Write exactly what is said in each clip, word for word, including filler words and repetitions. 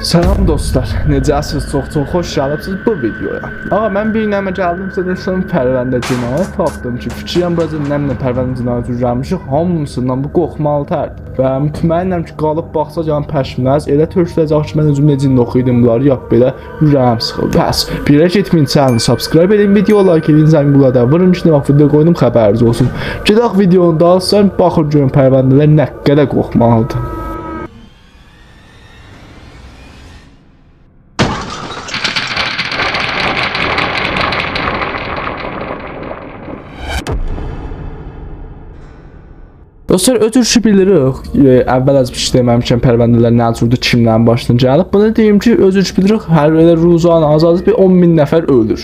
سلام دوستلار، نئجه‌سیز؟ چوخ چوخ خوش گلیبسیز بو ویدیویا. آغا، من بیر نمنه گلدیم سیزه دئسم، پرونده جنایت تاپدیم کی، فیکریمه بوراجان نمنه پرونده جنایت اؤیرنمیشیک، هامیسیندان بو قورخمالی‌تردیر. و مطمئنم کی، قالیب باخساز، یعنی پشیمانیز ائله تؤکوله‌جک کی، من اؤزوم نئجه اوخویوردوم بونلاری، یاخود بئله اوره‌ییم سیخیلدی. پس، بیر یئره گئتمه‌یین، چنلی سابسکرایب ائدین، ویدیویا لایک ائدین، زنگوله‌یه ده وورون کی، نه واخت ویدیو قویدوم، خبرینیز اولسون. گئدک ویدیونون دالیسیجا، باخین گؤرون پرونده‌لر نه قدر قورخمالی‌دیر. دوستلار، اؤزور کی بیلیریک، ائ، اول از پیش دئمه‌میشم پرونده‌لر نه جوردور، کیملرین باشینا گلیب. بونو دئییم کی، اؤزور کی بیلیریک، هر ائله روزانه آز-آز بیر اون مین نفر اؤلور.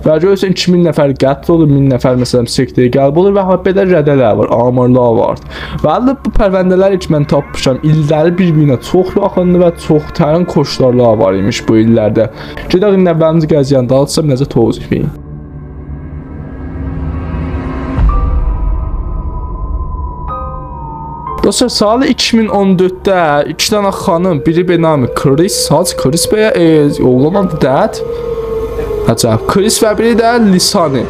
و گؤرورسن ایکی مین نفر قتل اولور، مین نفر، مثلا، سکته‌ی قلب اولور و بئله رده‌لر وار، آمارلار وار. و البته بو پرونده‌لر کی من تاپمیشام، ایللری بیر-بیرینه چوخ یاخیندیر و چوخ‌ترین کشتارلار وار ایمیش بو ایللرده. گئدک ایندی اوّلینجی قضیه‌نی دالیسیجا، بیر نئجه توضیح وئریم. دوستلار، سال ایکی مین اون دؤردده ایکی دنه خانیم، بیری به نام کریس، هاج کریس بی، ائ، اوغلان آدی دد. عجب. کریس و بیری ده لیسانی.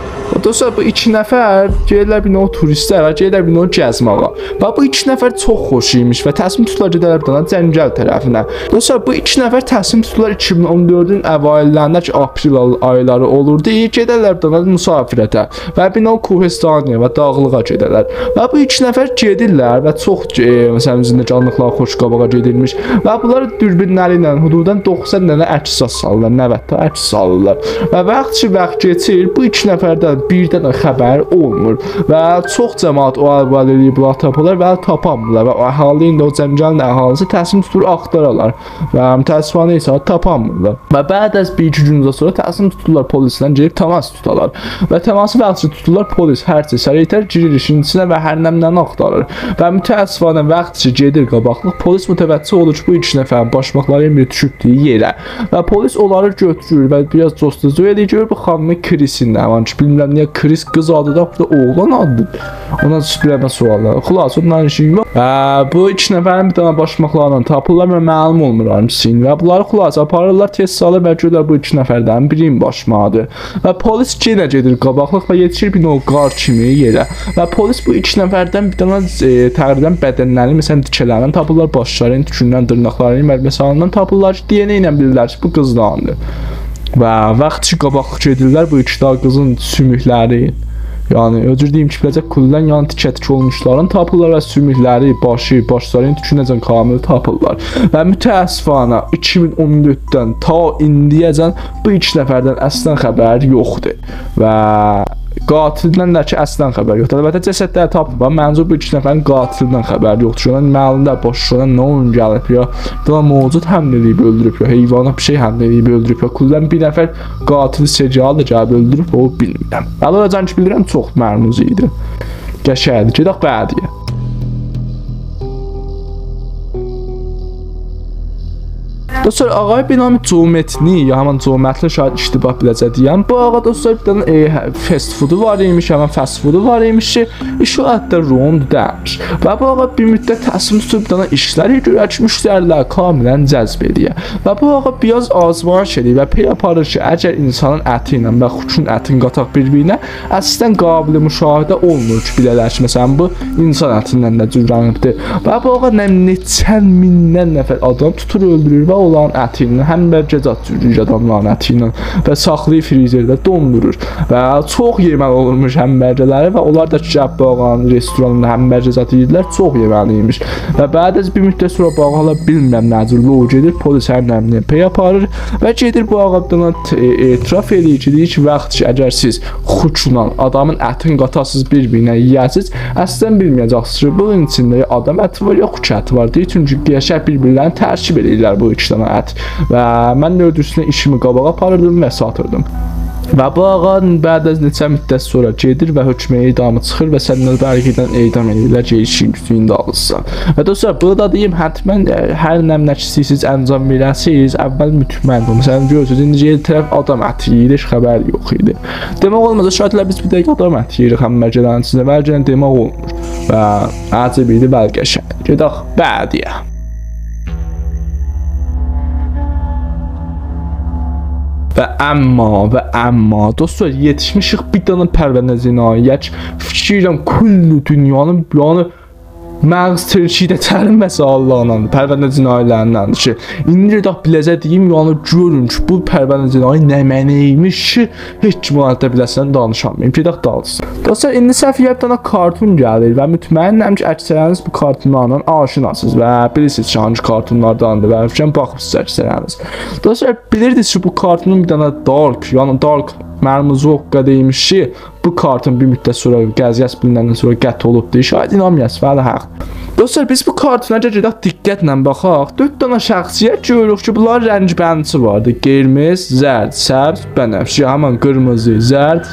دوستلار، بو ایکی نفر گئدیرلر بیر نوع توریستلر و گئدیرلر بیر نوع گزمه‌یه. و بو ایکی نفر چوخ خوش ایمیش و تصمیم توتورلار گئده‌لر بیر دنه جنگل طرفینه. دوستلار، بو ایکی نفر تصمیم توتورلار ایکی مین اون دؤردون اوایل‌لرینده کی، آپریل آی-، آیلاری اولوردو، گئده‌لر بیر دنه مسافرته و بیر نوع کوهستانی‌یا و داغلیغا گئده‌لر. و بو ایکی نفر گئدیرلر و چوخ، ائ، مثلا، زندگانلیقلار خوش قاباغا گئدیرمیش. و بونلار دوربین‌لری ایله حدوداً دوخسان دنه عکس ساللار، نود تا عکس ساللار. و واخت کی واخت کئچیر، بو ایکی نفردن بیر دنه خبر اولمور. و چوخ جماعت او اول ائله‌ییب بونلاری تاپیرلار و تاپانمیرلار. و او اهالی، ایندی او جنگلین اهالیسی تصمیم توتور آختارالار. و متأسفانه ایسه تاپانمیرلار. و بعد از بیر-ایکی گون سونرا تصمیم توتورلار پلیسله گئدیب تماس توتالار. و تماسی واخت کی توتورلار، پلیس هرچی سریع‌تر گیریر ایشین ایچینه و هر نمنه‌نی آختاریر. و متأسفانه واخت کی گئدیر قاباقلیق، پلیس متوجه اولور کی بو ایکی نفرین باشماقلاری بیر دوشوبدو یئره. و پلیس اونلاری گؤتورور و بیر آز جستجو ائله‌ییر، گؤرور بو خانیمی کریسین، نه وار کی، بیلمیرم نییه کریس قیز آدیدیر، بو دا اوغلان آدیدیر. اونا سو-، بیر دنه سؤال وار. خلاصه، اونلارین ایشی یوخ. و بو ایکی نفرین بیر دنه باشماقلارینی تاپیرلار و معلوم اولمور هانسی‌نین. و بونلاری خلاصه آپاریرلار، تست سالیر و گؤرورلر بو ایکی نفردن بیرینین باشماغیدیر. و پلیس یئنه گئدیر قاباقلیق و یئتیشیر بیر نوع غار کیمی یئره. و پلیس بو ایکی نفردن بیر دنه، ائ، تقریباً بدنلرین، مثلا، تیکه‌لریندن تاپیرلار، باشلارین توکوندن، دیرناقلارین، مثلا، اوندان تاپیرلار کی، دی ان ائ ایله بیلیرلر کی، بو قیزلاریندیر. و واخت کی قاباق گئدیرلر، بو ایکی دنه قیزین سوموکلری، یعنی، او جور دئییم کی، بیله‌جک کلاً، یعنی، تیکه-تیکه اولموشلارین تاپیرلار و سوموکلری، باشی، باشلارین توکونه‌جن کامل تاپیرلار. و متأسفانه ایکی مین اون دؤرددن تا ایندیه‌جن بو ایکی نفردن اصلاً خبر یوخدور. و قاتلیندن ده کی، اصلاً خبر یوخدور. البته، جسدلری تاپیب، منظور بو ایکی نفرین قاتلیندن خبر یوخدور. اونون معلوم دئییل، باشلارینا نه اویون گلیب یا، بونا موجود حمله ائله‌ییب اؤلدوروب یا، حیوانا بیر شئی حمله ائله‌ییب اؤلدوروب یا، کلاً بیر نفر قاتل سریالی دا گلیب اؤلدوروب، او بیلمیرم. علاوه‌جن کی، بیلیرم، چوخ مرموز ایدی. قشنگدیر. گئدک بعدی‌یه. دوستلار، آقای به نام جومتنی، یا همان جومتلی، شاید اشتباه بیله‌جک دئیم. بو آقا، دوستلار، بیر دنه، ائ، هه، فست فودو وار ایمیش، همان فست فودو وار ایمیش کی، ایشی حتی روند دئییلمیش. و بو آقا بیر مدت تصمیم توتوب بیر دنه ایشلر گؤرر کی، مشتری‌لری کاملاً جذب ائله‌یه. و بو آقا بیر آز آزمایش ائله‌ییر و پی آپاریر کی، اگر انسانین اتی ایله و خوکون اتین قاتاق بیر-بیرینه، اصلاً قابل مشاهده اولمور کی، بیله‌لر کی، مثلا، بو انسان اتیندن ده جورلنیبدیر. و بو آقا نه، نئچه میندن نفر آدام توتور، اؤلدورور و اونلارین اتی ایله همبرگه زاد جورلویور آداملارین اتی ایله و ساخلاییر فریزرده، دوندورور. و چوخ یئمک اولورموش همبرگه‌لری و اونلار دا کی، گلیب بو آقانین رستورانیندا همبرگه زاد یئییرلر، چوخ یئمه‌لی ایمیش. و بعد از بیر مدت سونرا بو آقا، حالا بیلمیرم نه جور لو گئدیر، پلیس هر نمنه پی آپاریر و گئدیر بو آقا بیر دنه ت-، اعتراف ائله‌ییر کی، دئییر کی، واخت کی، اگر سیز خوکلا آدامین اتین قاتاسیز بیر-بیرینه یئیه‌سیز، اصلاً بیلمه‌یه‌جکسینیز کی، بونون ایچینده یا آدام اتی وار، یا خوک اتی وار. دئییر، چونکی قشنگ بیر-بیرلرینی ترکیب ائله‌ییرلر بو ایکی دنه ات. و من ده اؤزومون ایشیمی قاباغا آپاریردیم و ساتیردیم. و بو آقا بعد از نئچه مدت سونرا گئدیر و حکم اعدامی چیخیر و سن‌البرگی‌دن اعدام ائدیرلر، گئدیر ایشین گوجون داغیتسین. و دوستلار، بونو دا دئییم، حتماً، ائ، هر نمنه کی ایسته‌ییرسینیز انجام وئره‌سینیز، اول مطمئن اولون. مثلا، گؤرورسونوز، ایندی گئدیر طرف آدام اتی یئییر، هئچ خبر یوخ ایدی. دئمک اولماز، شاید ائله بیز بیر دقیقه آدام اتی یئییریک همبرگه‌لرین ایچینده، بلکه ده دئمک اولمور. و عجیب ایدی، بلکه شئی. گئدک بعدی‌یه. و اما، و اما، دوستلار، یئتیشمیشیک بیر دنه پرونده جنایی‌یه کی، فیکیر ائدیرم کل دونیانین، یعنی، مغز ترکیده ترین مسئله‌لریندن، پرونده جنایی‌لریندندیر کی، ایندی گئدک بیله‌زه دئییم، یعنی گؤرون کی، بو پرونده جنایی نمنه‌یمیش کی، هئچ کیم او حالدا بیله‌سن دانیشاماییم. گئدک دالیسینا. دوستلار، ایندی صفحه‌یه بیر دنه کارتون گلیر و مطمئنم کی، اکثرینیز بو کارتونلارلا آشناسینیز و بیلیرسینیز کی، هانسی کارتونلارداندیر و فیکرم باخیبسینیز اکثرینیز. دوستلار، بیلیردینیز کی، بو کارتونون بیر دنه دارک، یعنی دارک مرموزوققا دئییمیش کی، بو کارتون بیر مدت سونرا، قضیه‌سی بیلینندن سونرا قطع اولوبدور. شاید اینانمایاسینیز، بلی، حق. دوستلار، بیز بو کارتونا گئدک دقتله باخاق. دؤرد دنه شخصیت گؤروروک کی، بونلار رنگ‌بندی واردی. قرمز، زرد، سبز، بنفش. یا همان قیرمیزی، زرد،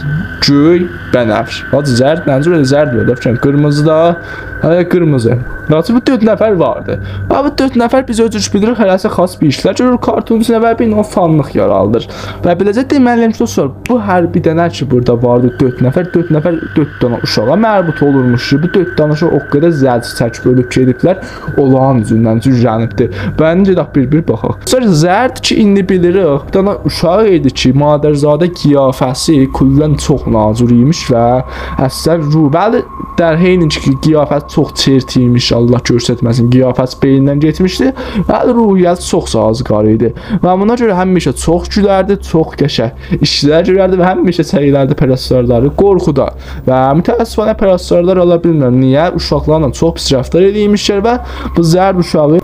گؤی، بنفش. حاجی، زرد، منظور ائله زرد وئریر، فیکرم قیرمیزی دا، هه، قیرمیزی. حاجی، بو دؤرد نفر واردی. و بو دؤرد نفر، بیز اؤزوموز بیلیریک، هره‌سی خاص بیر ایشلر گؤرور کارتونون ایچینده و بیر نوع فانلیق یارادیر. و بیله‌زه دئمه‌لی‌یم کی، دوستلار، بو هر بیر دنه کی، بورادا واردی دؤرد نفر، دؤرد نفر دؤرد دنه اوشاغا مربوط اولورموش کی، بو دؤرد دنه اوشاق او قدر زجر چکیب اؤلوب گئدیبلر، اولارین اوزوندن جورلنیبدیر. و ایندی گئدک بیر-بیر باخاق. سونرا زرد کی، ایندی بیلیریک، بیر دنه اوشاق ایدی کی، مادرزاده قیافه‌سی کلاً چوخ ناجور ایمیش و اصلاً روح، بلی، در حین کی، قیافه‌سی چوخ چرت ایمیش، الله گؤسترمه‌سین، قیافه‌سی بئینیندن گئتمیشدی. بلی، روحیه‌سی چوخ سازگار ایدی. و بونا گؤره همیشه چوخ گولردی، چوخ قشنگ ایشلر گؤرردی و همیشه چکیلردی پرستارلاری قورخودا. و متأسفانه پرستارلار، الله بیلمیرم نییه، اوشاقلارلا چوخ پیس رفتار ائله‌ییرمیشلر و بو زرد اوشاغی،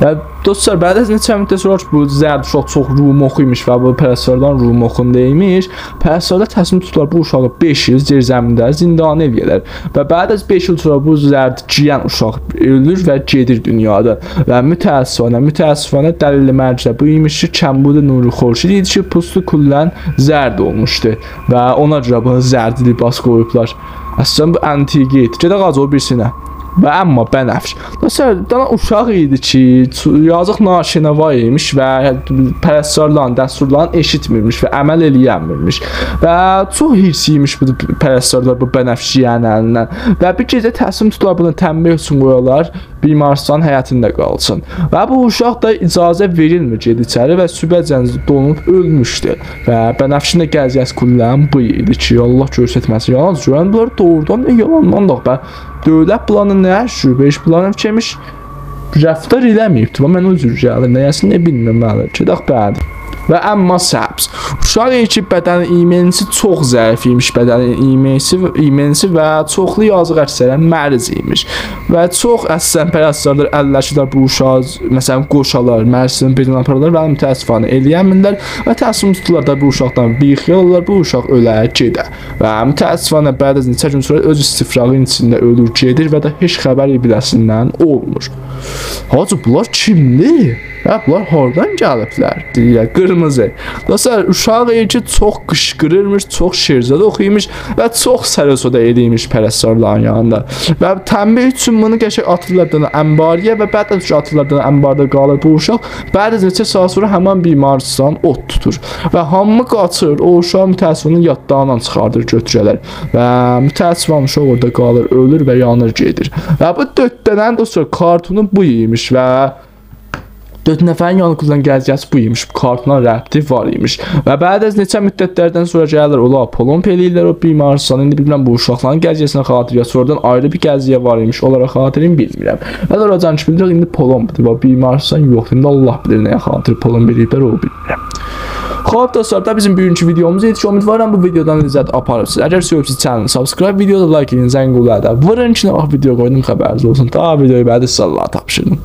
و دوستلار، بعد از نئچه مدت سونرا کی، بو زرد اوشاق چوخ روح‌موخ ایمیش و بو پرستارلارین روح‌موخوندا ایمیش، پرستارلار تصمیم توتورلار بو اوشاغی بئش ایل زیرزمینده زندانی ائله‌یه‌لر. و بعد از بئش ایل سونرا بو زرد گیین اوشاق اؤلور و گئدیر دونیادان. و متأسفانه، متأسفانه دلیل مرگی ده بو ایمیش کی، کمبود نور خورشید ایدی کی، پوستو کلاً زرد اولموشدو. و اونا گؤره بو زرد لباس قویوبلار. اصلاً بو آنتیک ایدی. گئدک آغاج او بیریسینه. و اما بنفش. مثلاً، بیر دنه اوشاق ایدی کی، چو-، یازیق ناشنوا ایمیش و پرستارلارین دستورلارینی ائشیتمیرمیش و عمل ائله‌ینمیرمیش. و چوخ حیرص ایمیش بو پرستارلار بو بنفش گیینین الیندن. و بیر گئجه تصمیم توتورلار بونو تنبیه اوچون قویارلار بیمارستان حیطینده قالسین. و بو اوشاق دا اجازه وئریلمیر گئده ایچری و صبحه‌جن دونوب اؤلموشدو. و بنفشین ده قضیه‌سی کلاً بو ایدی کی، الله گؤسترمه‌سین. یالنیز گؤرن بونلار دوغرودان یا یالاندان دا، به، دؤولت بونلارین نه ایشی، به، هئچ بونلارین کیمیش رفتار ائله‌مه‌ییبدی. من او جور گلدیم. نیه‌سینه بیلمیرم، بلی. گئدک بعدی. و اما سبز. اوشاق کی، بدن ایمنی‌سی چوخ ضعیف ایمیش، بدن ایمنی‌سی، ایمنی‌سی و چوخلو یازیق اکثراً مریض ایمیش. و چوخ اصلاً پرستارلار اللشیرلر بو اوشاغی، مثلاً، قوشالار، مریضین بیرینه آپارارلار و متأسفانه ائله‌ینمیرلر و تصمیم توتورلار دا بو اوشاقدان بی‌خیال اولارلار، بو اوشاق اؤله گئده. و متأسفانه بعد از نئچه گون سونرا اؤز استفراغین ایچینده اؤلور گئدیر و ده هئچ خبری بیله‌سیندن اولمور. حاجی، بونلار کیمدیر؟ هه، بونلار هاردان گلیبلر؟ دئییر، قیرمیزی. دوستلار، اوشاق کی، چوخ قیشقیریرمیش، چوخ شعرزاد اوخویورموش و چوخ سر و صدا ائله‌ییرمیش پرستارلارین یانیندا. و تنبیه اوچون بونو قشنگ آتیرلار بیر دنه انباریه و بعد از کی، آتیرلار بیر دنه انباردا قالیر بو اوشاق، بعد از نئچه ساعت سونرا همان بیمارستان اود توتور. و هامی قاچیر، او اوشاغی متأسفانه یاددانیندان چیخاردیر، گؤتوره‌لر. و متأسفانه اوشاق اورادا قالیر، اؤلور و یانیر گئدیر. و بو دؤرد دنه، دوستلار، کارتونو بو ایمیش و دؤرد نفرین یانیندان قضیه‌سی بو ایمیش. بو کارتونا ربطی وار ایمیش. و بعد از نئچه مدت‌لردن سونرا گلیرلر، اولار پلمب ائله‌ییرلر او بیمارستانی. ایندی بیلمیرم بو اوشاقلارین قضیه‌سینه خاطیر، یا سونرادان آیری بیر قضیه وار ایمیش، اونلارا خاطیرین بیلمیرم. و اوراجان کی، بیلیریک، ایندی پلمبدور، و بیمارستان یوخدور. ایندی الله بیلیر نه‌یه خاطیر پلمب ائله‌ییبلر، او بیلمیرم. خوب، دوستلار، دا بیزیم بوگونکو ویدئوموز ایدی کی، امیدوارام بو ویدئودان لذت آپاریبسینیز. اگر سئویبسینیز، چنلی سابسکرایب، ویدئودا لایک ائدین، زنگوله‌ده وورون کی، نه واخت ویدئو قویدوم، خبرینیز اولسون. تا ویدئوی بعدی، سلام، تاپشیرین.